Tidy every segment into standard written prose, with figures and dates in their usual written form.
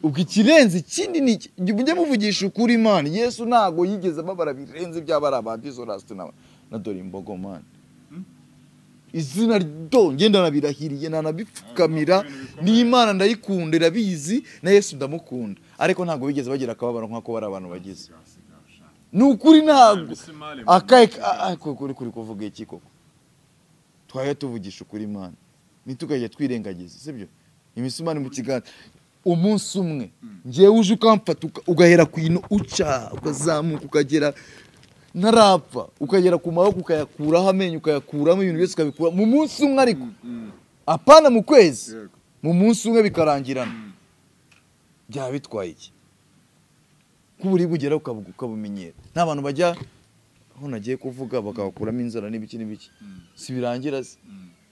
Ubwo ikirenze ikindi ni iki? Mujye muvugisha ukuri, man. Yesu ntago yigeze ababara birenze iby'abari aba Dizzo Rasita na Dore Imbogo, man. Izina ryo ngenda nabirahiriye, nanabipfukamira n'Imana, ndayikunda, irabizi, na Yesu ndamukunda, ariko ntabwo bigeze bagira akababaro nk'ako bari abantu bagize. Ni ukuri, ntabwo akaye kuri kuri kuvuga iki koko. Twajya tuvugisha ukuri, Imana, ntitukajya twirengagiza, sibyo? Imisumari mu kiganza umunsi umwe, ngewe uje ukamfata, ugahera ku ino, uca ukazamuka, ukagera ntarapfa, ukagera ku maboko, ukayakuraho amenyo, ukayakuramo ibintu byose, ukabikura mu munsi umwe, ariko apana mu kwezi, mu munsi umwe bikarangirana, byaba bitwaye iki? Ko uburibwe ugera ukabumenyera. Nta bantu bajya aho nagiye kuvuga bakabakuramo inzara n'ibiki n'ibiki, si birangira se?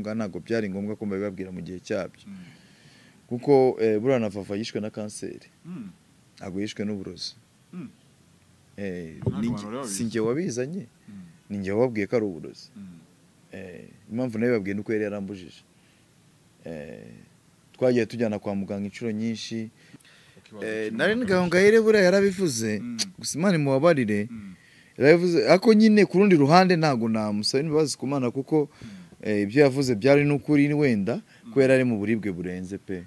Nga ntabwo byari ngombwa ko mbibabwira mu gihe cyabyo, kuko buriya na Vava yishwe na kanseri, ntabwo yishwe n'uburozi. Ntabwo abantu bari babizi. Si njye wabizanye, ni njye wababwiye ko ari uburozi. Impamvu nawe babwiye nuko yari yarambujije. Twagiye tujyana kwa muganga inshuro nyinshi. Nari Gahongayire buriya yarabivuze, gusa Imana imubabarire, yarabivuze, ariko nyine ku rundi ruhande ntabwo namusaba imbabazi ku Mana, kuko ibyo yavuze byari n'ukuri, wenda ko yari ari mu buribwe burenze pe.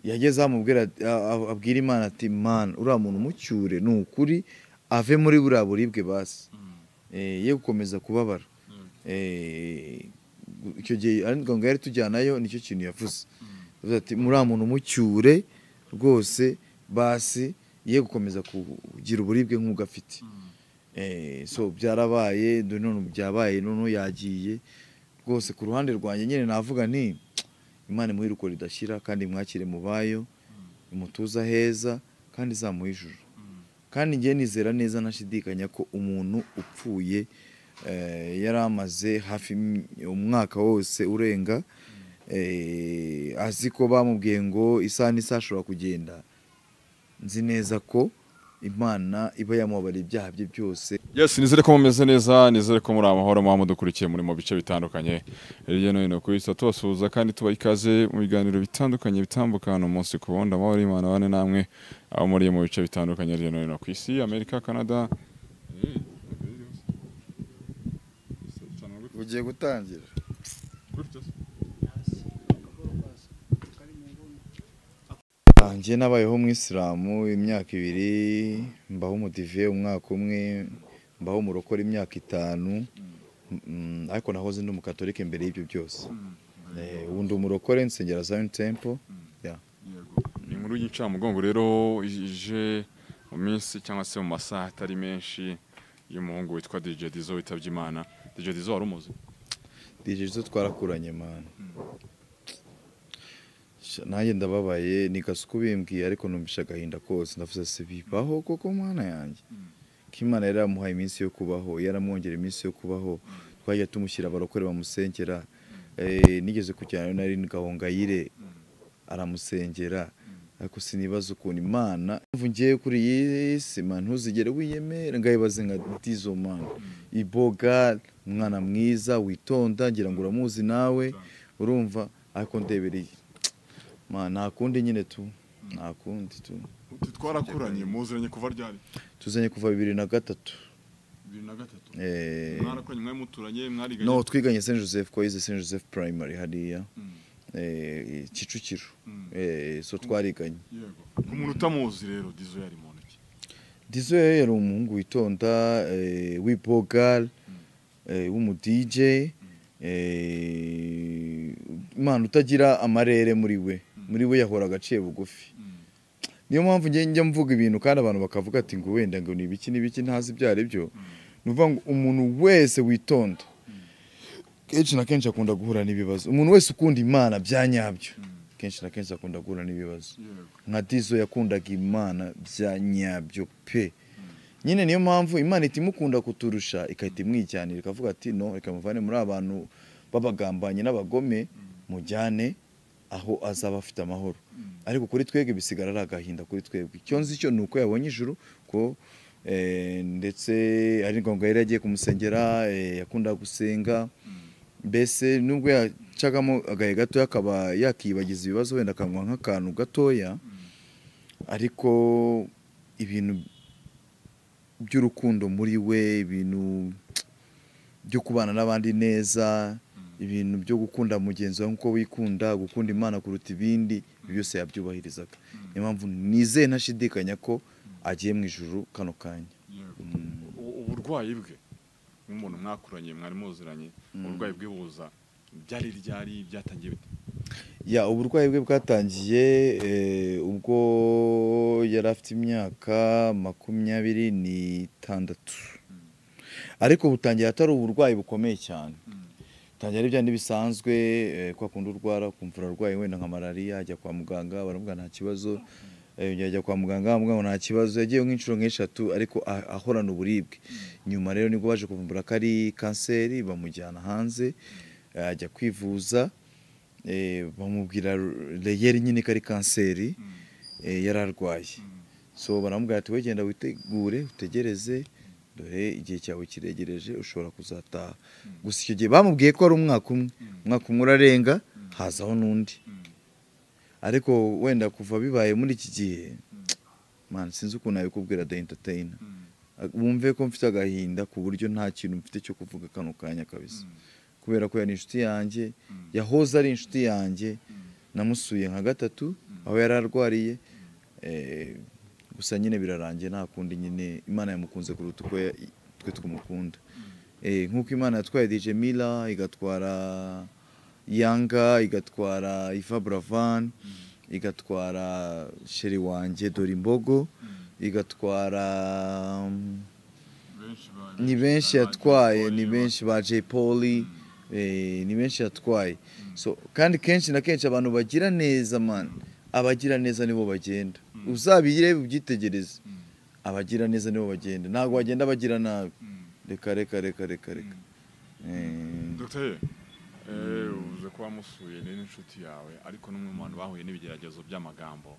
Yageze aho amubwira, abwira Imana ati: "Mana, uriya muntu umucyure, ni ukuri, ave muri buriya buribwe basi, ye gukomeza kubabara." Icyo gihe Aline Gahongayire tujyanayo, nicyo kintu yavuze. Yavuze ati: "Muri muntu umucyure rwose basi, ye gukomeza kugira uburibwe nk'ubwo afite." So byarabaye, dore none byabaye, none yagiye rwose. Ku ruhande rwanjye nyine navuga nti Imana imuhe iruhuko ridashira, kandi imwakire mu bayo, imutuza heza, kandi izamuhe ijuru. Kandi njye nizera neza ntashidikanya ko umuntu upfuye yari amaze hafi umwaka wose urenga, azi ko bamubwiye ngo isaha n'isaha ashobora kugenda, nzi neza ko Imana iba yamubabariye ibyaha bye byose. Yes, nizere ko mumeze neza, nizere ko muri amahoro, muba mudukurikiye muri mu bice bitandukanye hirya no hino ku isi. Tubasuhuza kandi tubaha ikaze mu biganiro bitandukanye bitambuka hano umunsi ku wundi. Amahoro y'Imana abane namwe aho muri mu bice bitandukanye hirya no hino ku isi, Amerika, Canada. Ugiye gutangira. Njye nabayeho umwisilamu imyaka 2, mbaho umudive umwaka umwe, mbaho umurokore imyaka 5, ariko nahoze ndi umukatolike mbere y'ibyo byose. Ubu ndi umurokore, nsengera Zion Temple. Yeah. Inkuru y'incamugongo rero ije mu minsi cyangwa se mu masaha atari menshi y'umuhungu witwa DJ Dizzo witabye Imana. DJ Dizzo wari umuzi? DJ Dizzo twarakuranye, man. Nanjye ndababaye, ni Gasuku bimbwiye, ariko numvisha agahinda kose. Ndavuze: "Se bibaho koko, mwana yanjye?" Ko Imana yari yaramuhaye iminsi yo kubaho, yaramwongera iminsi yo kubaho, twajya tumushyira abarokore bamusengera. Nigeze kujyana na Aline Gahongayire aramusengera, ariko sinibaza ukuntu Imana. Impamvu ngiye kuri iyi si, man, ntuzigere wiyemera, ngayibaze nka Dizzo, man, iboga, umwana mwiza witonda, ngira ngo uramuzi nawe, urumva, ariko ndebereye, man, nta kundi nyine tu, nta kundi tu. Twarakuranye, muziranye kuva ryari? Tuzanye kuva 2003. 2003? Mwarakuranye, mwari muturanye, mwariganye? No, twiganye Saint Joseph, ko yize Saint Joseph Primary hariya Kicukiro. So twariganye. Yego, ku muntu utamuzi rero, Dizzo yari muntu ki? Dizzo yari umuhungu witonda, w'ibogal, w'umu DJ, Imana, utagira amarere muri we. Muri we yahoraga aciye bugufi. Niyo mpamvu njye njya mvuga ibintu kandi abantu bakavuga ati ngo wenda ngo ni ibiki n'ibiki, ntazi ibyo ari byo. Ni ukuvuga ngo umuntu wese witonda kenshi na kenshi akunda guhura n'ibibazo. Umuntu wese ukunda Imana bya nyabyo kenshi na kenshi akunda guhura n'ibibazo. Nka Dizzo yakundaga Imana bya nyabyo pe. Nyine niyo mpamvu Imana itimukunda kuturusha, igahita imwijyanira, ikavuga ati: "No, reka muvane muri abantu b'abagambanyi n'abagome, mujyane aho azaba afite amahoro." Ariko kuri twebwe bisigara ari agahinda kuri twebwe. Icyo nzi cyo ni uko yabonye ijuru, ko ndetse ari ngombwa yari yagiye kumusengera. Yakundaga gusenga mbese, nubwo yacagamo agahe gatoya akaba yakibagiza ibibazo, wenda akanywa nk'akantu gatoya. Ariko ibintu by'urukundo muri we, ibintu byo kubana n'abandi neza, ibintu byo gukunda mugenzi wawe nk'uko wikunda, gukunda Imana kuruta ibindi, byose yabyubahirizaga. Niyo mpamvu nizeye ntashidikanya ko agiye mu ijuru kano kanya. Uburwayi bwe nk'umuntu mwakuranye mwari muziranye, uburwayi bwe buza byari ryari, byatangiye bite? Ya, uburwayi bwe bwatangiye ubwo yari afite imyaka 26, ariko butangiye atari uburwayi bukomeye cyane. Tangira ari byandi bisanzwe, kwa kundi urwara ukumva urarwaye wenda nka malariya, ajya kwa muganga baramubwira nta kibazo, ajya kwa muganga baramubwira ngo nta kibazo, yagiye nk'inshuro nk'eshatu ariko ahorana uburibwe. Nyuma rero nibwo baje kuvumbura ko ari kanseri, bamujyana hanze, ajya kwivuza, bamubwira reyeri nyine ko ari kanseri yari arwaye. So baramubwira ati we genda witegure utegereze, dore igihe cyawe kiregereje ushobora kuzataha. Gusa icyo gihe bamubwiye ko ari umwaka umwe, umwaka umwe urarenga hazaho n'undi. Ariko wenda kuva bibaye muri iki gihe, man, sinzi ukuntu nabikubwira The Entertainer, wumve ko mfite agahinda ku buryo nta kintu mfite cyo kuvuga kano kanya kabisa, kubera ko yari inshuti yanjye, yahoze ari inshuti yanjye, namusuye nka gatatu aho yari arwariye. Gusa nyine birarangiye, nta kundi nyine Imana yamukunze kuruta uko twe twumukunda. Nk'uko Imana yatwaye DJ Mila, igatwara Yanga, igatwara Iva Bravan, igatwara Sheri wanjye Dore Imbogo, igatwara ni benshi yatwaye, ni benshi ba Jay Polly, ni benshi yatwaye. So kandi kenshi na kenshi abantu bagira neza, man, abagira neza nibo bagenda. Uzabirebe ubyitegereze, abagira neza nibo bagenda, ntabwo bagenda bagira nabi. Reka reka reka reka reka. Dr. Uvuze ko wamusuye ni n'inshuti yawe, ariko n'umwe mu bantu bahuye n'ibigeragezo by'amagambo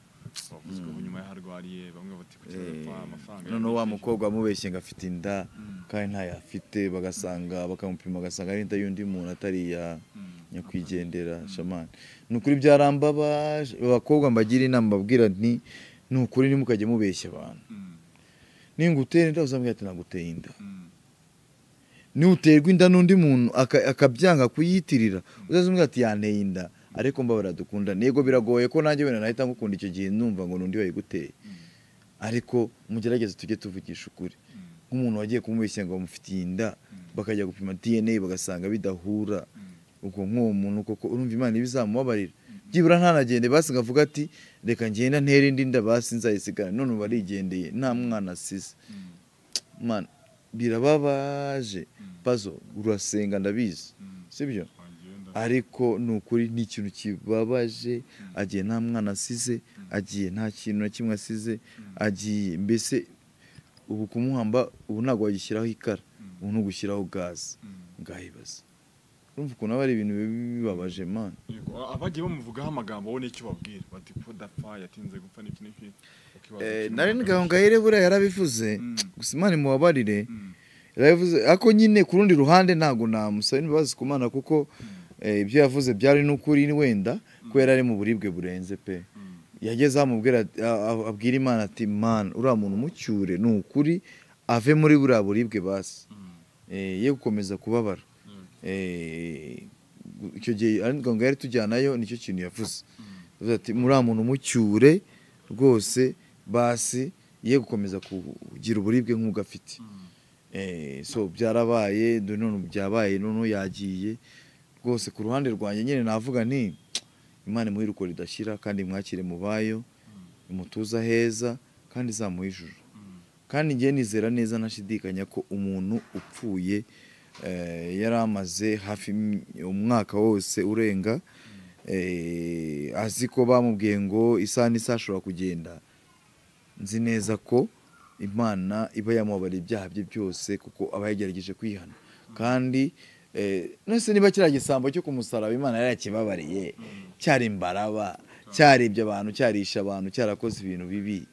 bavuzweho nyuma y'aharwariye, bamwe bati kuki arapfa amafaranga. Noneho wa mukobwa amubeshye ngo afite inda kandi ntayo afite, bagasanga bakamupima bagasanga ari inda y'undi muntu atari iya nyakwigendera Shamani. Ni ukuri byarambabaje. Abakobwa mbagira inama, mbabwira nti ni ukuri ntimukajye mubeshya abantu. Ningutera inda uzambwira ati naguteye inda. Nuterwa inda n'undi muntu akabyanga kuyitirira, uzazumwira ati yanteye inda, ariko mbabara dukunda. Nego biragoye ko nanjye wenda nahita ngukunda icyo gihe numva ngo n'undi wayiguteye, ariko mugerageze tujye tuvugisha ukuri. Nk'umuntu wagiye kumubeshya ngo bamufitiye inda, bakajya gupima DNA bagasanga bidahura, ubwo nk'uwo muntu koko urumva Imana ibizamubabarira? Byibura ntanagende basi ngavuga ati reka ngenda ntere indi nda basi nzayisigara, none ubu arigendeye nta mwana asize. Man, birababaje. Pazo urasenga ndabizi, sibyo? Ariko ni ukuri ni ikintu kibabaje. Agiye nta mwana asize, agiye nta kintu na kimwe asize, agiye mbese ubu kumuhamba ubu ntabwo wagishyiraho ikara, ubu ni ugushyiraho gaze. Ngahibaza urumva ukuntu aba ari ibintu bibabaje, man. Abagiye bamuvugaho amagambo wowe n'icyo babwira bati ko dapfa yatinze gupfa n'iki n'iki. Nari Gahongayire buriya yarabivuze, gusa Imana imubabarire, yarabivuze. Ariko nyine ku rundi ruhande ntabwo namusaba imbabazi ku Mana, kuko ibyo yavuze byari n'ukuri wenda ko yari ari mu buribwe burenze pe. Yageze aho amubwira, abwira Imana ati Mana uriya muntu umucyure ni ukuri ave muri buriya buribwe basi, ye gukomeza kubabara. Icyo gihe Gahongayire tujyanayo nicyo kintu yavuze, yavuze ati muri muntu umucyure rwose basi ye gukomeza kugira uburibwe nk'ubwo afite. So byarabaye, none byabaye, none yagiye rwose. Ku ruhande rwanjye nyine navuga nti Imana imuhe iruhuko ridashira, kandi imwakire mu bayo, imutuza heza, kandi izamuhe ijuru. Kandi njye nizera neza ntashidikanya ko umuntu upfuye yari amaze hafi umwaka wose urenga, azi ko bamubwiye ngo isaha n'isaha ashobora kugenda, nzi neza ko Imana iba yamubabariye ibyaha bye byose, kuko aba yagerageje kwihana. Kandi nese niba kiriya gisambo cyo ku musaraba Imana yari yakibabariye, cyari imbaraba, cyarebye abantu, cyarisha abantu, cyarakoze ibintu bibi,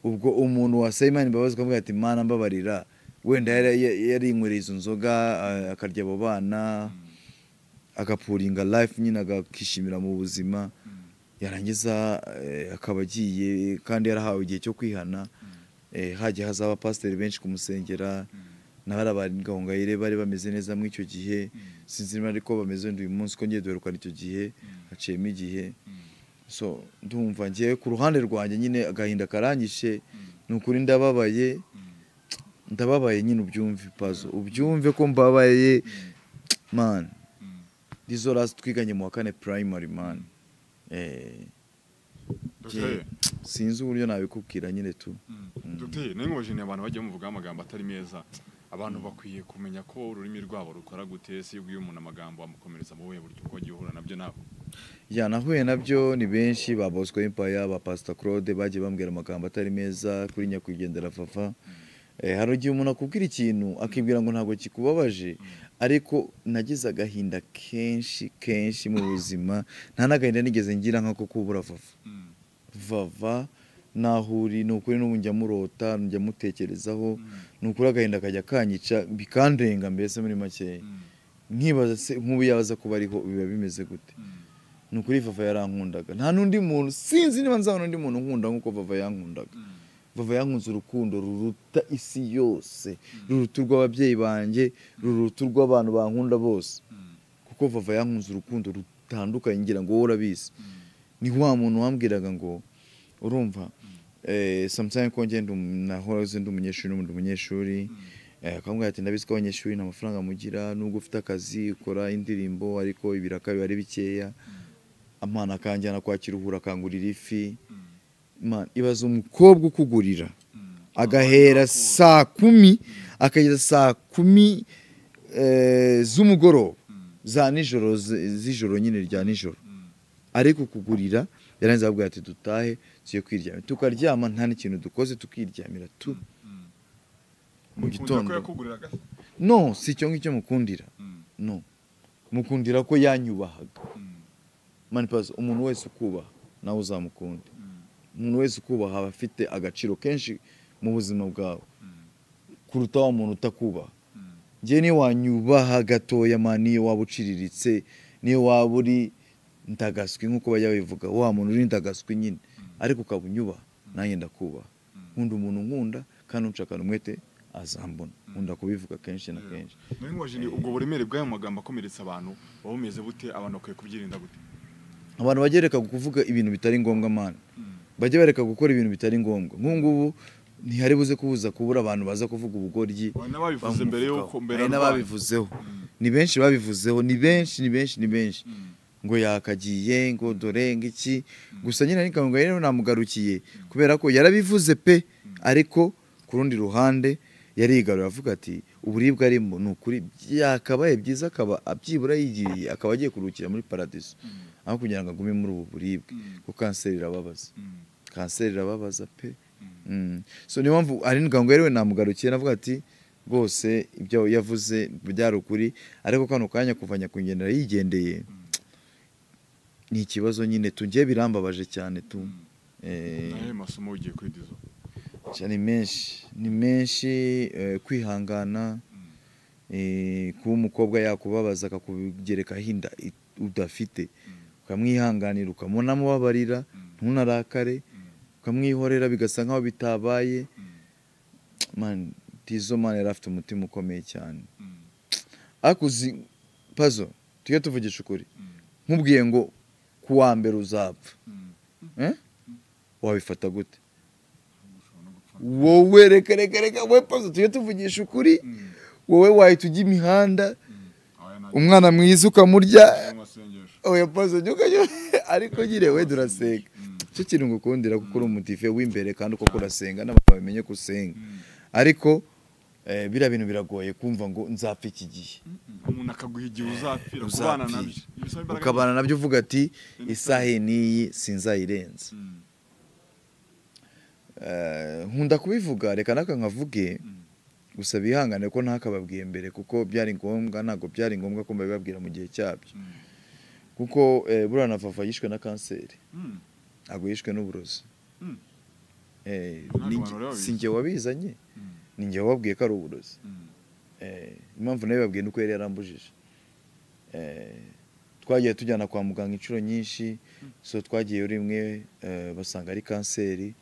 ubwo umuntu wasaba Imana imbabazi ukamubwira ati Mana mbabarira, wenda yarinywereye izo nzoga, akarya abo bana, agapuringa life nyine, agakishimira mu buzima, Yarangiza akaba agiye kandi yarahawe igihe cyo kwihana. Hagiye hazaba pasiteri benshi kumusengera, n'abari Gahongayire bari bameze neza muri icyo gihe, sinzi niba ariko bameze uyu munsi ko ngiye duherukana icyo gihe, haciyemo igihe. So ndumva ngiye ku ruhande rwanjye nyine agahinda karanyishe, ni ukuri ndababaye, ndababaye nyine, ubyumve Pazo, ubyumve ko mbabaye man. Dizzo Rasita twiganye mu wa 4 primary man. Sinzi uburyo nabikubwira nyine tu. Dr. Nari ni abantu bagiye muvuga amagambo atari meza, abantu bakwiye kumenya ko ururimi rwabo rukora gute. Se iyo umuntu amagambo amukomeretsa mu buhe buryo, ko agiye uhura nabyo nabo? Ya, nahuye nabyo, ni benshi ba Bosco Empire, ba Pastor Claude bagiye bambwira amagambo atari meza kuri nyakwigendera Vava. Hari igihe umuntu akubwira ikintu akibwira ngo ntabwo kikubabaje, ariko nagize agahinda kenshi kenshi mu buzima, nta n'agahinda nigeze ngira nk'ako kubura Vava. Vava nahuri ni ukuri n'ubu njya murota, njya mutekerezaho, ni ukuri agahinda kajya kanyica bikandenga mbese muri makeya. Nkibaza se nk'ubu yaza kuba ariho biba bimeze gute? Ni ukuri Vava yarankundaga, nta n'undi muntu, sinzi niba nzabona undi muntu nkunda nk'uko Vava yankundaga. Vava yankunze urukundo ruruta isi yose, ruruta urw'ababyeyi banjye, ruruta urw'abantu bankunda bose, kuko Vava yankunze urukundo rutandukanye, ngira ngo wowe urabizi. Ni wa muntu wambwiraga ngo urumva sometimes ko ngenda nahoze ndi umunyeshuri n'undi umunyeshuri, akambwira ati ndabizi ko abanyeshuri nta mafaranga mugira, nubwo ufite akazi ukora indirimbo ariko ibiraka biba ari bikeya. Amana akanjyana kwa Kiruhura akangurira ifi. Man, ibaza umukobwa ukugurira agahera saa 10 akageza saa 10 z'umugoroba za nijoro, z'ijoro nyine rya nijoro, ariko kugurira yaranze ababwira ati dutahe tugiye kwiryamira, tukaryama nta n'ikintu dukoze, tukiryamira tu mu gitondo. No, si icyo ngicyo mukundira, no mukundira ko yanyubahaga. Man Pazo, umuntu wese ukubaha nawe uzamukunda. Umuntu wese ukubaha aba afite agaciro kenshi mu buzima bwawe kuruta wa muntu utakubaha. Njye niyo wanyubaha gatoya man, niyo waba uciriritse, niyo waba uri ndagaswi nk'uko bajya babivuga, wa muntu uri ndagaswi nyine, ariko ukaba unyubaha nanjye ndakubaha. Nkunda umuntu nkunda kandi unshakana umwete azambona. Nkunda kubivuga kenshi na kenshi. Ubwo buremere bw'ayo magambo akomeretsa abantu buba bumeze bute? Abantu bakwiye kubyirinda gute? Abantu bajye bareka kuvuga ibintu bitari ngombwa man, bajye bareka gukora ibintu bitari ngombwa. Nk'ubu ngubu ntihari buze kubuza kubura abantu baza kuvuga ubugoryi, n'ababivuze mbere yuko mbere n'ababivuzeho ni benshi, babivuzeho ni benshi, ni benshi, ni benshi, ngo yakagiye ngo dore ngiki. Gusa nyine ariko ngo rero namugarukiye kubera ko yarabivuze pe, ariko ku rundi ruhande yarigarura avuga ati uburibwe arimo ni ukuri byakabaye byiza akaba abyibura yigiriye akaba agiye kuruhukira muri paradiso, aho kugira ngo agume muri ubu buribwe, kuko kanseri irababaza, kanseri irababaza pe. So niyo mpamvu ari ngo rero namugarukiye navuga ati rwose ibyo yavuze byari ukuri, ariko kano kanya kuva nyakwigendera yigendeye ni ikibazo nyine tugiye, birambabaje cyane tu. Ayo masomo ugiye kuri Dizzo ni menshi, ni menshi. Kwihangana, kuba umukobwa yakubabaza akakugereka hinda udafite, ukamwihanganira, ukamunamubabarira, ntunarakare, ukamwihorera bigasa nkaho bitabaye. Man, Dizzo man yari afite umutima ukomeye cyane. Ariko uzi Pazo, tujye tuvugisha ukuri, nkubwiye ngo kuwa mbere uzapfa, wabifata gute? Wowe reka reka reka, wowe Pazo tujye tuvugisha ukuri, wowe wahita ujya imihanda, umwana mwiza ukamurya. Oya Pazo ariko nyine we durasenga, cyo kintu ngukundira kuko uri umutife w'imbere kandi uko urasenga n'abantu bamenye ko usenga. Ariko biriya bintu biragoye kumva ngo nzapfa iki gihe, umuntu akaguha igihe uzapfira, kubana nabyo, ukabana nabyo uvuga ati isaha n'iyi sinzayirenza. Nkunda kubivuga, reka naka nkavuge gusa bihangane ko ntakababwiye mbere kuko byari ngombwa, ntabwo byari ngombwa ko mbabibabwira mu gihe cyabyo, kuko buriya na Vava yishwe na kanseri, ntabwo yishwe n'uburozi. Si njye wabizanye, ni njye wababwiye ko ari uburozi. Impamvu nawe babwiye nuko yari yarambujije. Twagiye tujyana kwa muganga inshuro nyinshi. So twagiye rimwe basanga ari kanseri,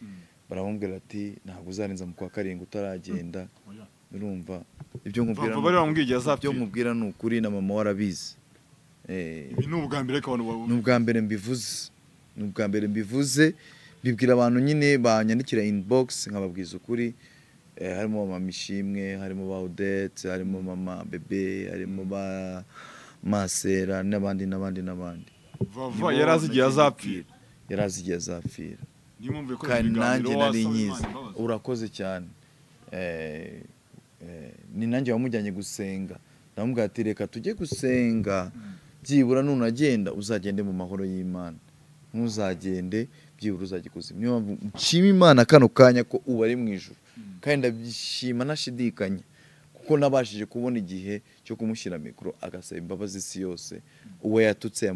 baramubwira ati ntabwo uzarenza mu kwa 7 utaragenda. Urumva ibyo nkubwira, ibyo nkubwira ni ukuri, na mama warabizi. Ibi ni ubwa mbere ko ni ubwa mbere mbivuze, ni ubwa mbere mbivuze, bibwira abantu nyine banyandikira inbox nkababwiza ukuri. Harimo mama Ishimwe, harimo ba Odette, harimo mama Bebe, harimo ba Masera n'abandi n'abandi n'abandi. Vava yarazi igihe azapfira, yarazi igihe azapfira. Kandi nanjye nari nyizi. Urakoze cyane. Ni nanjye wamujyanye gusenga, ndamubwira ati reka tujye gusenga, byibura nunagenda uzagende mu mahoro y'Imana, ntuzagende byibura uzajya ikuzimu. Niyo mpamvu nshima Imana kano kanya ko ubu ari mu ijuru, kandi ndabyishima ntashidikanya, kuko nabashije kubona igihe cyo kumushyira mikoro agasaba imbabazi isi yose. Uwo yatutse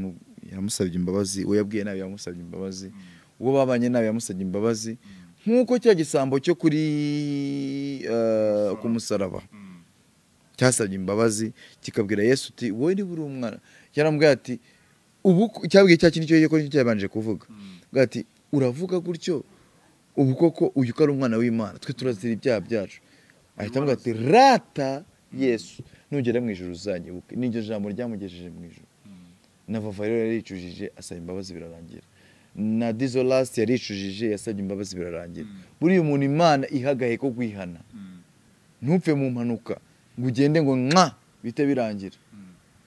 yamusabye imbabazi, uwo yabwiye nabi yamusabye imbabazi, uwo babanye nabi yamusabye imbabazi. Nkuko cya gisambo cyo kuri ku musaraba cyasabye imbabazi kikabwira Yesu uti wowe niba uri umwana, yaramubwiye ati ubu cyabwiye cya kintu cyo cyo cyabanje kuvuga, ati uravuga gutyo ubu koko uyu ko ari umwana w'Imana, twe turazira ibyaha byacu. Ahita amubwira ati rata Yesu nugera mu ijuru uzanyibuke. N'iryo jambo ryamugejeje mu ijuru. Na Vava rero yaricujije asaba imbabazi birarangira, na Dizzo Last yaricujije yasabye imbabazi birarangira. Buriya umuntu Imana ihagaye ko kwihana, ntupfe mu mpanuka ngo ugende ngo mwa bite birangira.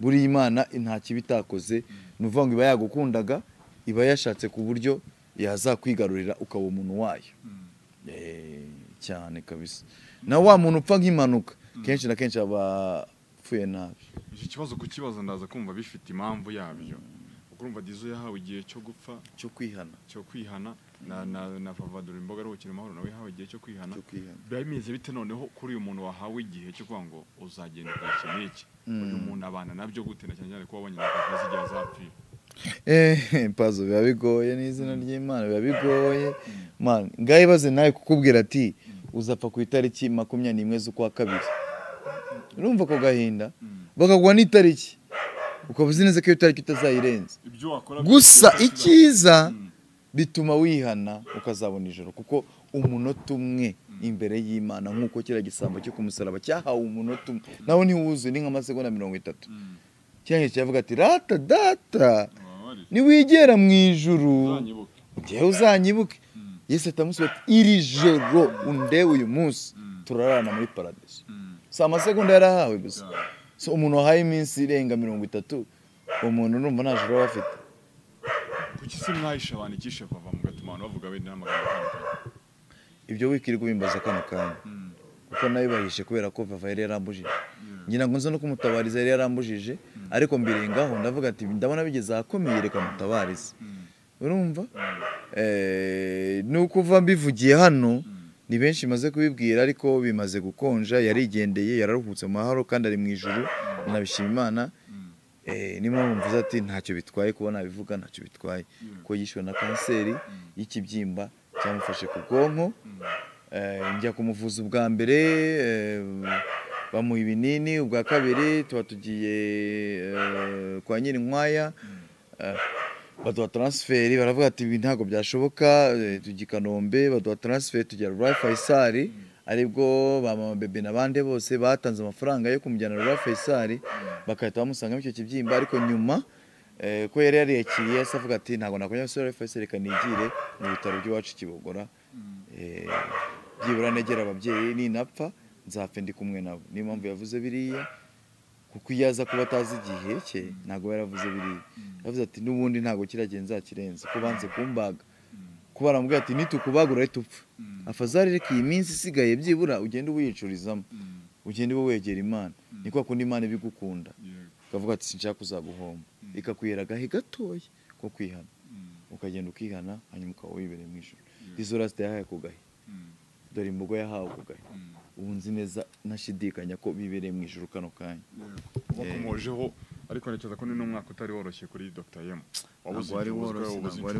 Buriya Imana nta kibi itakoze, ni ukuvuga ngo iba yagukundaga, iba yashatse ku buryo yazakwigarurira ukaba umuntu wayo. Cyane kabisa. Na wa muntu upfa nk'impanuka kenshi na kenshi aba apfuye nabi. Iki kibazo kukibaza ndaza kumva bifite impamvu yabyo. Urumva Dizzo yahawe igihe cyo gupfa, cyo kwihana, cyo kwihana, na Vava dore imboga aruhukira amahoro nawe yahawe igihe cyo kwihana. Bimeze bite noneho kuri uyu muntu wahawe igihe cyo kuvuga ngo uzagenda iki n'iki? Uyu muntu abana nabyo gute, na cyane cyane ko wabonye na Vava zigiye azapfira? Pazo biba bigoye, n'izina ry'Imana biba bigoye. Man, ngaye baze nawe kukubwira ati uzapfa ku itariki 21 z'ukwa 2. Urumva ko gahinda bakaguha n'itariki ukaba uzi neza ko iyo tariki utazayirenza. Gusa icyiza bituma wihana ukazabona ijoro, kuko umunota umwe imbere y'Imana nk'uko kiriya gisambo cyo ku musaraba cyahawe umunota umwe, nawe ntiwuzuye, ni nk'amasegonda 30. Cyangwa cyavuga ati rata data niwigera mu ijuru njyewe uzanyibuke. Yesu atamusubiza ati iri joro undebe uyu munsi turarana muri paradiso. Si amasegonda yarahawe gusa. So umuntu wahaye iminsi irenga 30, umuntu urumva nta joro aba afite. Kuki se mwahishe abantu ikishe Vava mugatuma abantu bavuga wenda n'amagambo atandukanye? Ibyo wikirirwa ubimbaza kano kanya, kuko nabibahishe kubera ko Vava yari yarambujije. Ngira ngo nze no kumutabariza yari yarambujije, ariko mbirengaho ndavuga ati ndabona bigeze ahakomeye reka mutabarize. Urumva? Nuko mbivugiye hano ni benshi maze kubibwira, ariko bimaze gukonja, yarigendeye, yararuhutse mu mahoro kandi ari mu ijuru, nabishima Imana. Niyo mpamvu mvuze ati ntacyo bitwaye kuba nabivuga, ntacyo bitwaye ko yishwe na kanseri y'ikibyimba cyamufashe ku bwonko. Njya kumuvuza ubwa mbere bamuha ibinini, ubwa kabiri tuba tugiye kwa Nyirinkwaya, baduha transferi, baravuga ati ibi ntabwo byashoboka, tujya i Kanombe baduha transferi tujya Roi Faisal, aribwo ba mama Bebe n'abandi bose batanze amafaranga yo kumujyana Roi Faisal, bagahita bamusangamo icyo kibyimba. Ariko nyuma ko yari yariyakiriye yahise avuga ati ntabwo nakongera gusubira Roi Faisal, reka nigire mu bitaro by'iwacu Kibogora, byibura negera ababyeyi, ninapfa nzapfe ndi kumwe nabo. Niyo mpamvu yavuze biriya, kuko iyo aza kuba atazi igihe cye ntabwo yaravuze biriya. Yavuze ati n'ubundi ntabwo kiragiye nzakirenza, ko banze kumbaga, ko baramubwira ati nitukubaga urahita upfa, afazari reka iyi minsi isigaye byibura ugende uwiyicurizamo, ugende ube wegera Imana. Ni kwa kundi Imana ibigukunda, ukavuga ati sinshaka kuzaguhomba, ikakwihera agahe gatoya ko kwihana, ukagenda ukihana, hanyuma ukaba wibereye mu ijuru. Dizzo Last yahaye ako gahe, dore imbogo yahawe ako gahe. Ubu nzi neza ntashidikanya ko bibereye mu ijuru kano kanya. Wakomojeho, ariko ntekereza ko ni n'umwaka utari woroshye kuri Dr. M. Ntabwo wari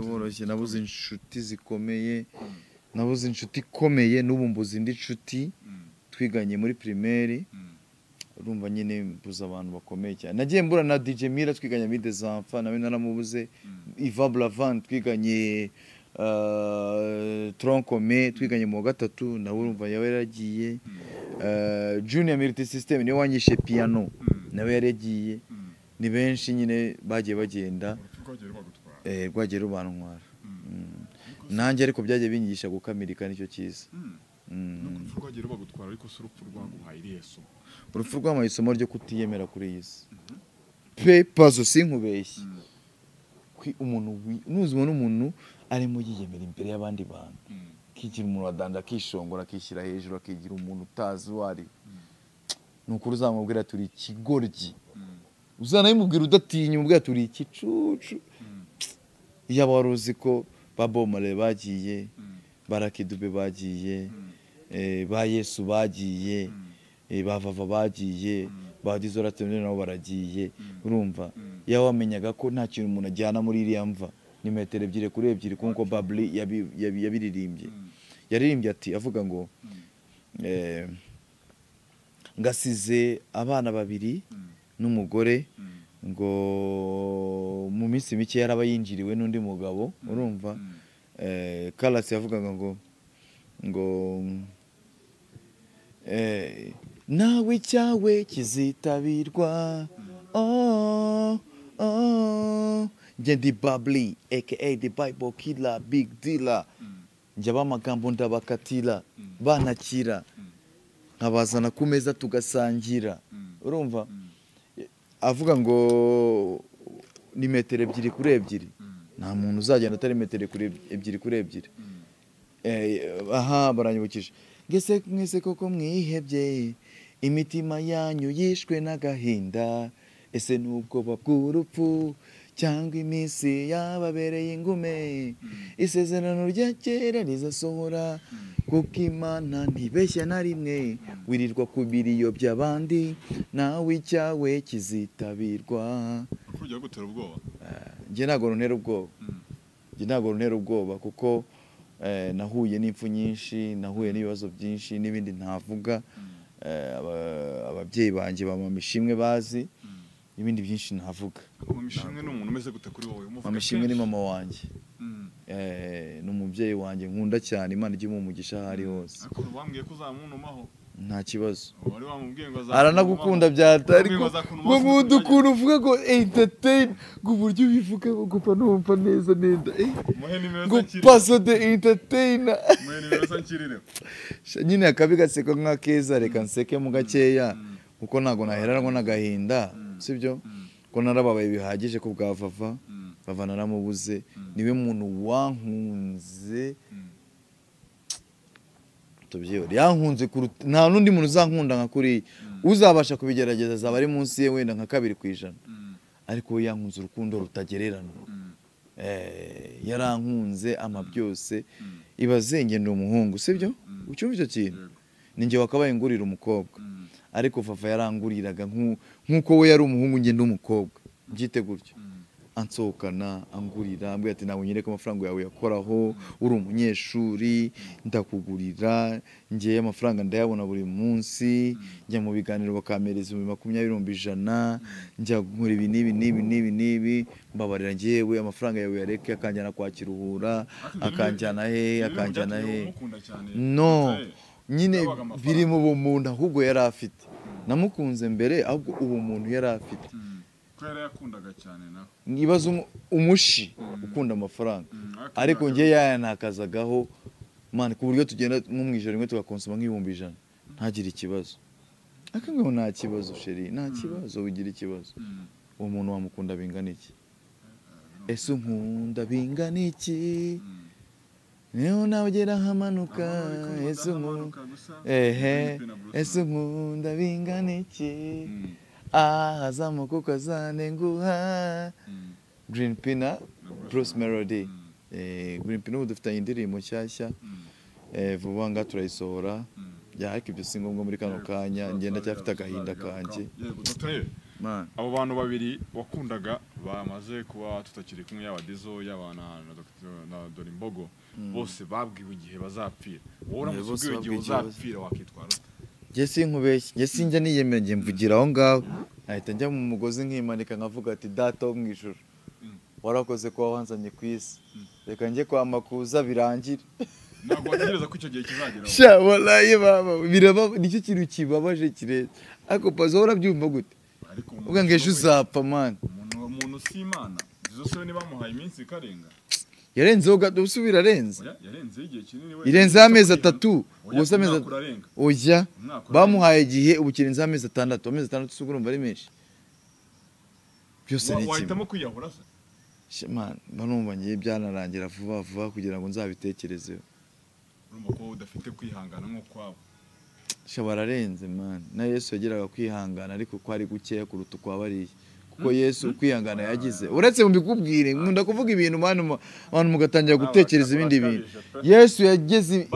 woroshye, nabuze inshuti zikomeye, nabuze inshuti ikomeye, n'ubu mbuze indi nshuti twiganye muri primaire, Urumva nyine mbuze abantu bakomeye cyane. Nagiye mbura na DJ Mira twiganye Mide Zamfa, nawe naramubuze. Ivan Blavan twiganye Troncome twiganye mu wa gatatu, nawe urumva yawe yaragiye. Junior Multi System niwe wanyishe piano, nawe yaragiye. Ni benshi nyine bagiye bagenda, rwagiye rubantwara. Nanjye ariko byagiye binyigisha gukamirika, nicyo cyiza. Urupfu rwagiye rubagutwara, ariko si urupfu rwaguhaye irihe somo? Urupfu rwampaye isomo ryo kutiyemera kuri iyi si pe. Pazo sinkubeshye, umuntu nuzibona umuntu arimo yiyemera imbere y'abandi bantu, akigira umuntu wadanda, akishongora, akishyira hejuru, akigira umuntu utazi uwo ari, ni ukuri uzamubwira turi ikigoryi, uzanabimubwira udatinya, umubwira turi ikicucu. Iyaba wari uzi ko ba Bob Marley bagiye, Barakidube bagiye, ba Yesu bagiye, ba Vava bagiye, ba Dizora Temene nabo baragiye. Urumva yaba wamenyaga ko nta kintu umuntu ajyana muri iriya mva, ni metero 2 kuri 2, nkuko Babli yabiririmbye. Yaririmbye ati avuga ngo ngasize abana babiri n'umugore, ngo mu minsi mike yaraba yinjiriwe n'undi mugabo. Urumva Kalasi yavugaga ngo nawe icyawe kizitabirwa. Oh oh, njye ndi Babli aka the Bible Killer Big Dealer, njye abamagambo ndabakatira banakira, nkabazana ku meza tugasangira. Urumva avuga ngo ni metero 2 kuri 2, nta muntu uzagenda atari metero 2 kuri 2. Aha baranyibukije, ngese mwese koko mwihebye, imitima yanyu yishwe n'agahinda, ese n'ubwoba bw'urupfu cyangwa iminsi yababereye ingume, isezerano rya kera rizasohora, kuko Imana ntibeshya na rimwe, wirirwa ku biriyo by'abandi, nawe icyawe kizitabirwa. Njye ntabwo runtera ubwoba, njye ntabwo runtera ubwoba, kuko nahuye n'impfu nyinshi, nahuye n'ibibazo byinshi n'ibindi ntavuga. Ababyeyi banjye ba Mama Ishimwe bazi ibindi byinshi ntavuga. Mama Ishimwe ni umuntu umeze gute kuri wowe? Mama Ishimwe ni mama wanjye, ni umubyeyi wanjye nkunda cyane, Imana ijye imuha aho ari hose. Ariko wambwiye ko uzamuntumaho. Nta kibazo, aranagukunda byata, ariko ngo nkunda ukuntu uvuga ngo entertain, ngo uburyo ubivuga ngo numva neza nenda, ngo paso de entertainer nyine akabi gaseka nka keza, reka nseke mu gakeya, kuko ntago naheranwa n'agahinda, sibyo? Ko narababaye bihagije ku bwa Vava. Vava naramubuze, niwe muntu wankunze tubyihore, yankunze kuruta nta n'undi muntu uzankunda nka kuri, uzabasha kubigerageza azaba ari munsi ye wenda nka 2%, ariko we yankunze urukundo rutagereranwa. Yarankunze ama byose. Ibaze nge ndi umuhungu, sibyo? Ucyumva icyo kintu, ninjye wakabaye ngurira umukobwa, ariko Vava yaranguriraga nkuko we yari umuhungu, nge ndi umukobwa, mbyite gutyo. Ansohokana, angurira, ambwira ati ntabwo nyereka amafaranga yawe yakoraho, uri umunyeshuri ndakugurira, ngiye amafaranga ndayabona buri munsi, njya mu biganiro bakampereza 20,000 100,000, njya nkora ibi n'ibi n'ibi n'ibi n'ibi, mbabarira ngewe amafaranga yawe yareke, akanjyana kwa Kiruhura, akanjyana he, akanjyana he. No nyine biri mu bumuntu ahubwo yari afite. Namukunze mbere, ahubwo ubumuntu yari afite. Yakundaga cyane nawe. Nibaza umushi ukunda amafaranga, ariko ngiye yayanakazagaho man, ku buryo tugenda nko mu ijoro rimwe tugakonsoma nk'ibihumbi 100 ntagire ikibazo. Akangabo nta kibazo sheri, nta kibazo, ugira ikibazo. Uwo muntu wamukunda bingana iki? Ese unkunda bingana iki? Niyo nagera hamanuka, ese unkunda, ehe, ese unkunda bingana iki? Ahazamuka ukazanenguha. Green Pina, Bruce Melody. Green Pina ubu dufitanye indirimbo nshyashya, vuba nga turayisohora. Ariko ibyo si ngombwa muri kano kanya, ngenda cyafite agahinda kanjye. Abo bantu babiri wakundaga bamaze kuba tutakiri kumwe, yaba Dizo yaba na Dorimbogo, bose babwiwe igihe bazapfira. Wowe uramutse ubwiwe igihe uzapfira wakitwara ute? Njye sinkubeshye, njye sinjya niyemera, njye mvugira aho ngaho nahita njya mu mugozi nkimanika nkavuga ati data wo mu ijuru warakoze kuba wanzanye ku isi, reka njye kwa Makuza birangire. Ntabwo wategereza ko icyo gihe kizageraho. Sha wallahi baba, biraba nicyo kintu kibabaje kirenze. Ariko Pazo urabyumva gute? Uvuga ngo ejo uzapfa man. Umuntu si Imana. Izo se niba bamuhaye iminsi ikarenga. Yarenzeho gato usubira arenze. Oya, yarenzeho igihe kinini we. Irenzeho amezi 3. Ubwo amezi urarenga. Oya, bamuhaye igihe ubu kirenzeho amezi 6. Amezi 6 se urumva ari menshi. Byose ni kimwe. Wahitamo kwiyahura se? Man, barumva ngiye byanarangira vuba vuba kugira ngo nzabitekerezeho. Urumva ko udafite kwihangana nko kwabo. Sha bararenze man. Na Yesu yageraga kwihangana ariko kwari gukeya kuruta kwa bariya. Kuko Yesu kwihangana yagize. Uretse mbikubwire, nkunda kuvuga ibintu man mugatangira gutekereza ibindi bintu. Yesu yageze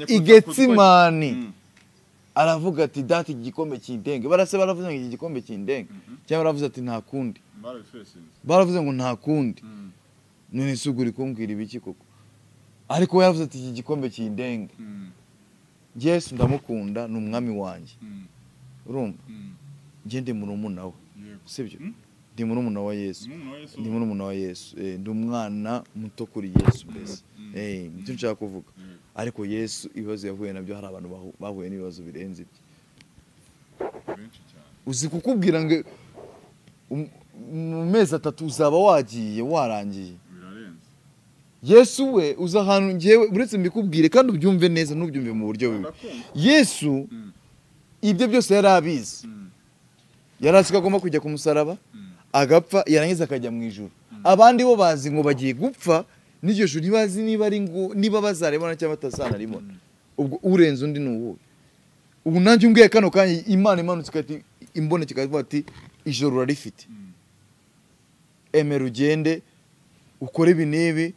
i Getsimani. Aravuga ati data igikombe kindenge. Barase baravuze ngo iki gikombe kindenge. Cyangwa baravuze ati nta kundi. Baravuze ngo nta kundi. None suguri kumbwira ibiki koko. Ariko we yaravuze ati iki gikombe kindenge. Yesu ndamukunda ni umwami wanjye. Urumva? Nge ndi murumuna we. Sibyo? Ndi murumuna wa Yesu. Ndi murumuna wa Yesu. Ndi umwana muto kuri Yesu mbese. Nicyo nshaka kuvuga. Ariko Yesu ibibazo yahuye nabyo hari abantu bahuye n'ibibazo birenze ibyo. Uzi kukubwira ngo mu mezi 3 uzaba wagiye warangiye. Yesu we uza ahantu ngewe uretse mbikubwire kandi ubyumve neza n'ubyumve mu buryo bubi. Yesu ibyo byose yari abizi. Yari azi ko agomba kujya ku musaraba agapfa yarangiza akajya mu ijuru. Abandi bo bazi ngo bagiye gupfa n'iryo juru ntibazi niba ari ngo niba bazaribona cyangwa batazanaribona. Ubwo urenze undi ni uwuhe? Ubu nanjye umbwiye kano kanya Imana imanutse ikati imboneke ikavuga ati ijoro urarifite. Emera ugende ukore ibi n'ibi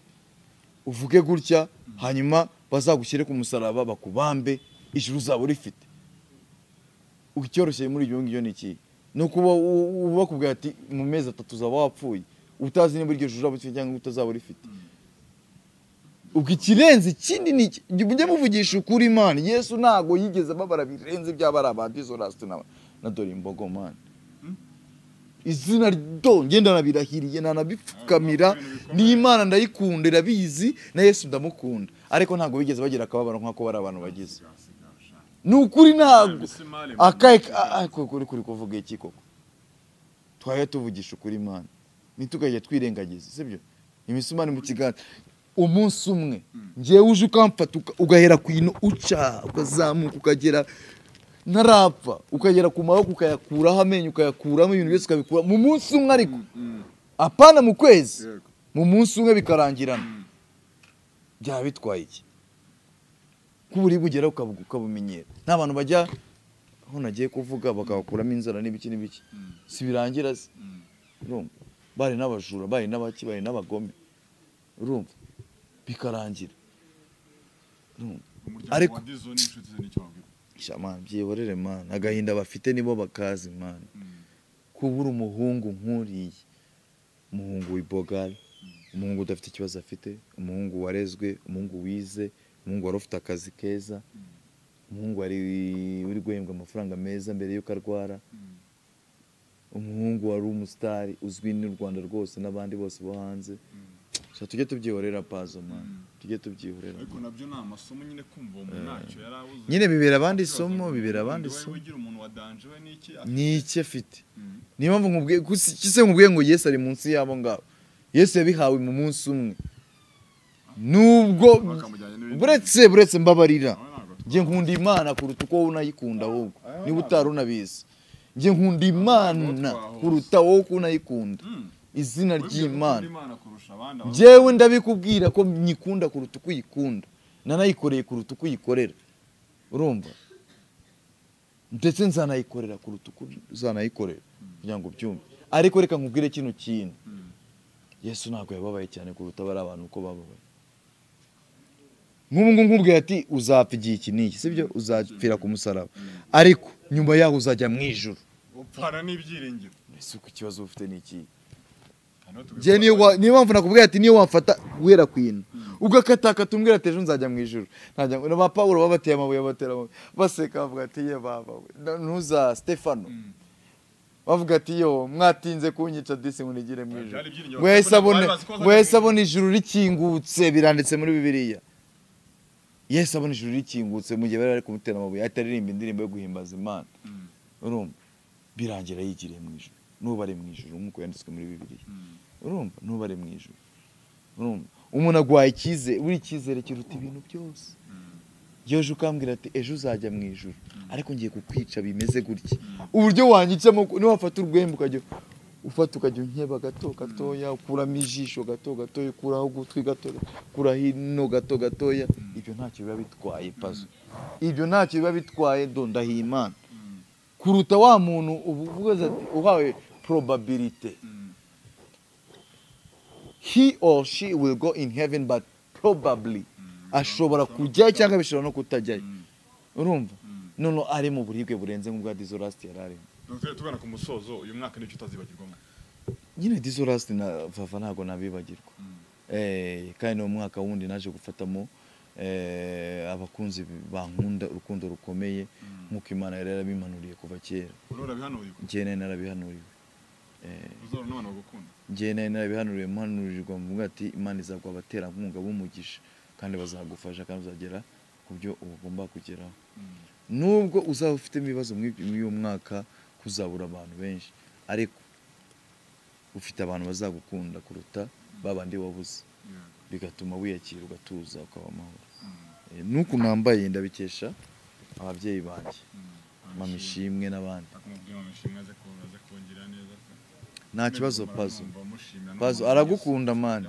uvuge gutya hanyuma bazagushyire ku musaraba bakubambe ijuru uzaba urifite. Ucyoroshye muri ibyo ngibyo ni iki? No kuba bakubwira ati mu mezi 3 uzaba wapfuye utazi niba iryo juru uzaba urifite cyangwa utazaba urifite. Ubwo ikirenze ikindi ni iki? Mujye muvugisha ukuri man. Yesu ntago yigeze ababara birenze iby'abari abadizolasite na dore imbogo man. Izina ryo ngenda nabirahiriye nanabipfukamira n'Imana ndayikunda irabizi na Yesu ndamukunda, ariko ntago bigeze bagira akababaro nk'ako bari abantu bagize. Ni ukuri ntago akaye kuri kuvuga iki koko. Twaye tuvugisha ukuri Imana nitukajya twirengagiza, sibyo? Imisumari mu kiganza umunsi umwe ngewe uje ukamfata ugahera ku ino uca ukazamuka ukagera ntarapfa ukagera ku maboko ukayakuraho amenyo ukayakuramo ibintu byose ukabikura mu munsi umwe, ariko apana mu kwezi, mu munsi umwe bikarangirana. Byaba bitwaye iki? Kuburi bugera ukabumenyera. Nta bantu bajya aho nagiye kuvuga bakabakuramo inzara n'ibiki n'ibiki, si birangira se? Urumva bari n'abajura, bari n'abaki, bari n'abagome, urumva bikarangira. Ariko man, byihorere man, agahinda bafite nibo bakazi man. Kubura umuhungu nkuriye, umuhungu w'ibogari, umuhungu udafite ikibazo afite, umuhungu warezwe, umuhungu wize, umuhungu wari ufite akazi keza, umuhungu wari uri guhembwa amafaranga meza mbere yuko arwara, umuhungu wari umusitari uzwi n'u Rwanda rwose n'abandi bose bo hanze. Tujye tubyihorera Pazo man, tujye tubyihorera. Ariko nabyo ni amasomo nyine kumva umuntu ntacyo yarabuze. Nyine bibera abandi isomo, bibera abandi isomo. Ni iki afite? Niyo mpamvu nkubwiye kise nkubwiye ngo Yesu ari munsi yabo ngabo. Yesu yabihawe mu munsi umwe. Nubwo buretse mbabarira. Nge nkunda Imana kuruta uko unayikunda ahubwo. Niba utari unabizi. Nge nkunda Imana kuruta wowe unayikunda. Izina ry'Imana. Jewe ndabikubwira ko nyikunda kuruta uko uyikunda. Nanayikoreye kuruta uko uyikorera. Urumva? Ndetse nzanayikorera kuruta uko uzanayikorera kugira ngo ubyumve. Ariko reka nkubwire kino kintu. Yesu ntabwo yababaye cyane kuruta bari abantu uko bababaye. Nk'ubu nkubwira ati uzapfa igihe iki n'iki, sibyo? Uzapfira ku musaraba. Ariko nyuma yaho uzajya mu ijuru. Upfana n'ibyiringiro. Ese uko ikibazo ufite ni iki? Njye niyo mpamvu nakubwiye ati niyo wamfata guhera ku ino ugakatakata umbwira ati ejo nzajya mu ijuru, ntajya ba Pawulo babateye amabuye, batera amabuye baseka bavuga ati ye baba we, ntuza Stefano bavuga ati yo mwatinze kunyica disi ngo nigire mu ijuru. Byari ibyiringiro. Ngo yahise abone, Bari bazi ko ngo yahise abona ijuru rikingutse, biranditse muri Bibiliya. Yesu abona ijuru rikingutse mu gihe bari bari kumutera amabuye, ahita aririmba indirimbo yo guhimbaza Imana. Urumva birangira yigiriye mu ijuru, n'ubu ari mu ijuru nk'uko yanditswe muri Bibiliya. Urumva n'ubu ari mu ijuru. Urumva umuntu agwaye icyizere, buri cyizere kiruta ibintu byose. Yoje ukambwira ati ejo uzajya mu ijuru, ariko ngiye kukwica bimeze gutya. Uburyo wanyicamo niwafata urwembe ukajya ufata ukajya unkeba gato gatoya, ukuramo ijisho gato gatoya, ukuraho ugutwi gato, ukuraho ino gato gatoya, ibyo ntacyo biba bitwaye Pazo. Ibyo ntacyo biba bitwaye, do ndahiye Imana. Kuruta wa muntu uvuga ati uhawe probability, he or she will go in heaven but probably ashobora kujyayo cyangwa bishobora no kutajyayo. Urumva none ari mu buribwe burenze nk'ubwa Dizzo Last yari arimo. Dr. Tugana ku musozo, uyu mwaka nicyo utazibagirwamo? Nyine Dizzo Last na Vava ntabwo nabibagirwa. Kandi ni umwaka wundi naje gufatamo abakunzi bankunda urukundo rukomeye nk'uko Imana yari yarabimanuriye kuva kera. Urabihanuriwe? Njye nari narabihanuriwe. Uzahora n'abantu bagukunda. Njye nari narabihanuriwe, mpanurirwa mvuga ati Imana izaguha abaterankunga b'umugisha kandi bazagufasha kandi uzagera ku byo ugomba kugeraho. Nubwo uzaba ufitemo ibibazo muri uyu mwaka, kuzabura abantu benshi, ariko ufite abantu bazagukunda kuruta babandi wabuze, bigatuma wiyakira ugatuza ukaba amahoro. Nuko nambaye ndabikesha ababyeyi banjye, Mama Ishimwe n'abandi. Akumubwira Mama Ishimwe aze kongera neza. Nta kibazo Pazo. Pazo aragukunda man,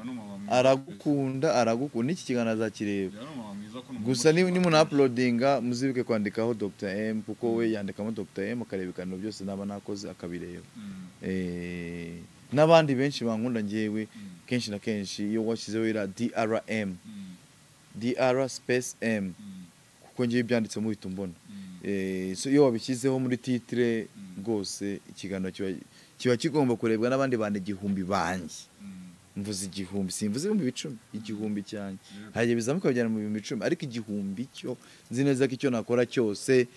aragukunda, aragukunda, n'iki kiganiro azakireba. Gusa nimuna uploadinga muzibuke kwandikaho Dr M, kuko we yandikamo Dr M akareba ibiganiro byose naba nakoze akabireba. N'abandi benshi bankunda njyewe, kenshi na kenshi iyo washyizeho ira DRM, DR space M, kuko ngiye ibyanditsemo uhita umbona. So iyo wabishyizeho muri titre rwose ikiganiro kiba kigomba kurebwa n'abandi bantu 1000 banjye. Mvuze 1000, simvuze 10,000, 1000 cyanjye. Hari igihe bizamuka bijyana mu 10,000, ariko 1000 cyo nzi neza ko icyo nakora cyose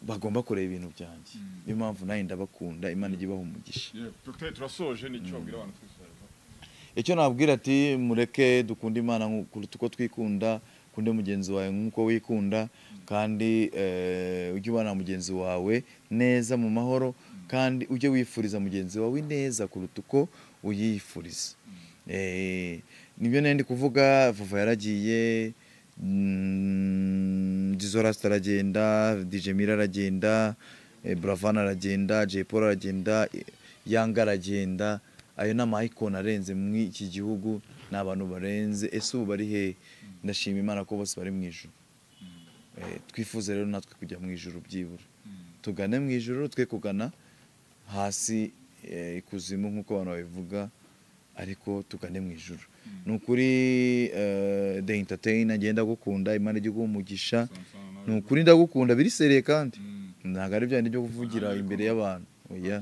bagomba kureba ibintu byanjye. Niyo mpamvu nawe ndabakunda, Imana ijye ibaha umugisha. Dr. Turasoje, nicyo wabwira abantu twisoza? Icyo nabwira ati mureke dukunde Imana kuruta uko twikunda, kunde mugenzi wawe nk'uko wikunda, kandi ujye ubana na mugenzi wawe neza mu mahoro, kandi ujye wifuriza mugenzi wawe neza kuruta uko uyifuriza. Nibyo nari ndi kuvuga, Vava yaragiye, Dizzo Last aragenda, DJ Mira aragenda, Buravan aragenda, Jay Paul aragenda, Yanga aragenda. Ayo ni ama icon arenze muri iki gihugu, ni abantu barenze. Ese ubu bari he? Ndashima Imana ko bose bari mu ijuru. Twifuze rero natwe kujya mu ijuru byibura. Tugane mu ijuru, twe kugana hasi ikuzimu nk'uko abantu babivuga, ariko tugane mu ijuru. Ni ukuri The Entertainer ngenda gukunda, Imana ijye iguha umugisha. Ni ukuri ndagukunda birisereye, kandi ntabwo ari bya bindi byo kuvugira imbere y'abantu. Oya.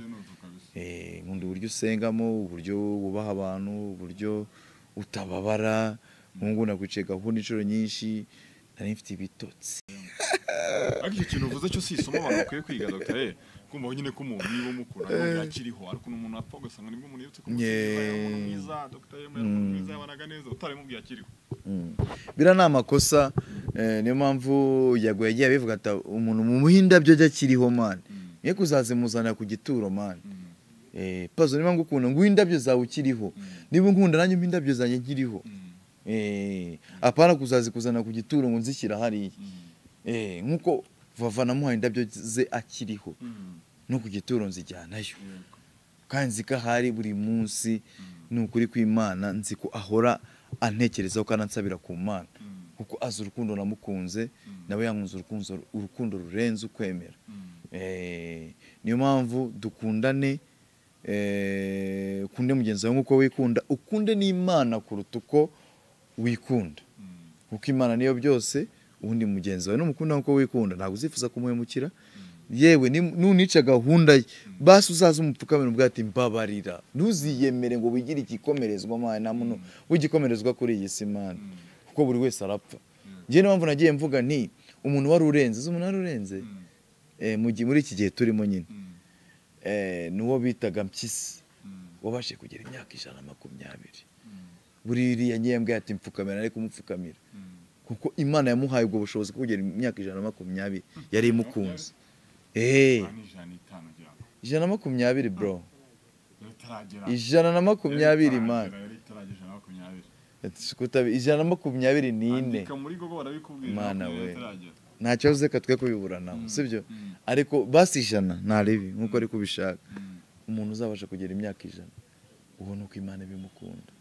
Nkunda uburyo usengamo, uburyo wubaha abantu, uburyo utababara. Nk'ubu nakwicaye gahunda inshuro nyinshi nari mfite ibitotsi. Ariko icyo kintu uvuze cyo si isomo abantu bakwiye kwiga Dr. E. Kumva nyine ko umuntu niba umukunda ntabwo yakiriho, ariko n'umuntu apfa ugasanga nibwo umuntu yibutse ko umuntu mwiza, Dr. M yari umuntu mwiza, yabanaga neza, utarimubwiye akiriho. Biriya ni amakosa, niyo mpamvu Yago yagiye abivuga ati umuntu mumuhe indabyo ajya akiriho man, ye kuzazimuzanira ku gituro man. Pazo niba ngukunda nguhe indabyo zawe ukiriho, niba unkunda nanjye umpe indabyo zanjye nkiriho. Apana kuzazikuzana ku gituro ngo nzishyira hariya. Nkuko Vava namuhaye indabyo ze akiriho, no ku gituro nzijyanayo. Kandi nzi ko ahari buri munsi, ni ukuri kw'Imana, nzi ko ahora antekerezaho kandi ansabira ku Mana, kuko azi urukundo namukunze, nawe yankunze urukundo rurenze ukwemera. Niyo mpamvu dukundane, ukunde mugenzi wawe nk'uko wikunda, ukunde n'Imana kuruta uko wikunda, kuko Imana niyo byose. Ubundi mugenzi wawe numukunda nk'uko wikunda ntabwo uzifuza kumuhemukira, Yewe nunica gahunda ye, basi uzaze umupfukamira ubwo ati mbabarira. Ntuziyemere ngo wigire igikomerezwa man, nta muntu w'igikomerezwa kuri iyi si man, kuko buri wese arapfa. Njye niyo mpamvu nagiye mvuga nti umuntu wari urenze, uzi umuntu wari urenze muri iki gihe turimo nyine, nuwo bitaga Mpyisi wabashije kugera imyaka 120. Buriya ngiye mbwira ati mfukamira, ariko kumupfukamira kuko Imana yamuhaye ubwo bushobozi bwo kugera imyaka 120, yari imukunze. 120 bro, 120 man, 124 Mana we, nta kibazo reka twe kubiburanaho, sibyo? Ariko basi 100 nta ribi nkuko ari kubishaka. Umuntu uzabasha kugera imyaka 100 ubona uko Imana ibimukunda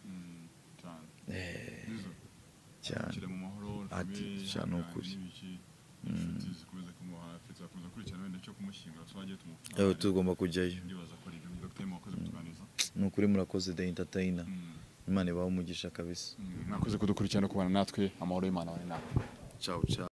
cyane. Ati cyane ukuri. Tugomba kujyayo. Ni ukuri murakoze The Entertainer. Imana ibahe umugisha kabisa. Mwakoze kudukurikirana no kubana natwe, amahoro y'Imana abane natwe. Ciao ciao.